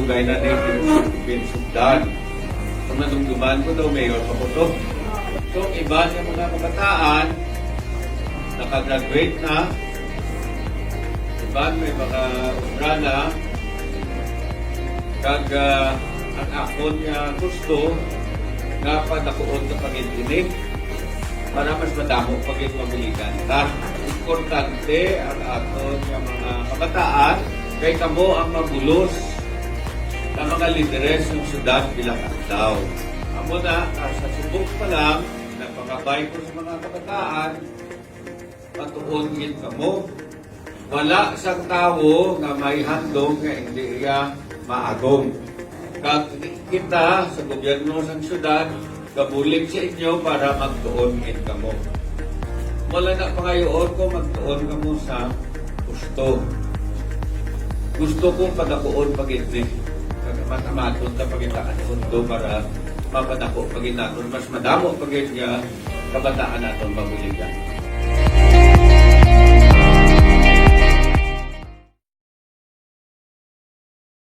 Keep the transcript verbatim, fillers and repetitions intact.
Kay na ni Pinsugdan. Kung nadumduman ko daw, mayor pa ko to. So, iban nga mga kabataan, nakagraduate na, iban may mga obra na, kag ah, ang akon nga gusto nga padakuon ka pagintindi para mas madamo pa gid mabuligan ta. Importante ang aton nga mga kabataan kay kamo ang mabulos nga mga lideres ng syudad bilang adlaw. Amo na, ah, sa subok pa lang, nagpangabay ko sa mga kabataan, matuon gid kamo. Wala sang tawo nga may handom nga hindi iya maagom. Kag kita sa gobyerno sang syudad, gabulig sa inyo para magtuon gid kamo. Wala na pangayoon ko magtuon kamo sa gusto. Gusto ko padakuon pa gid ni. Kag matamadon ta pa gid ang hundo para mapadako pa gid naton. Mas madamo pa gid nga kabataan naton mabuligan.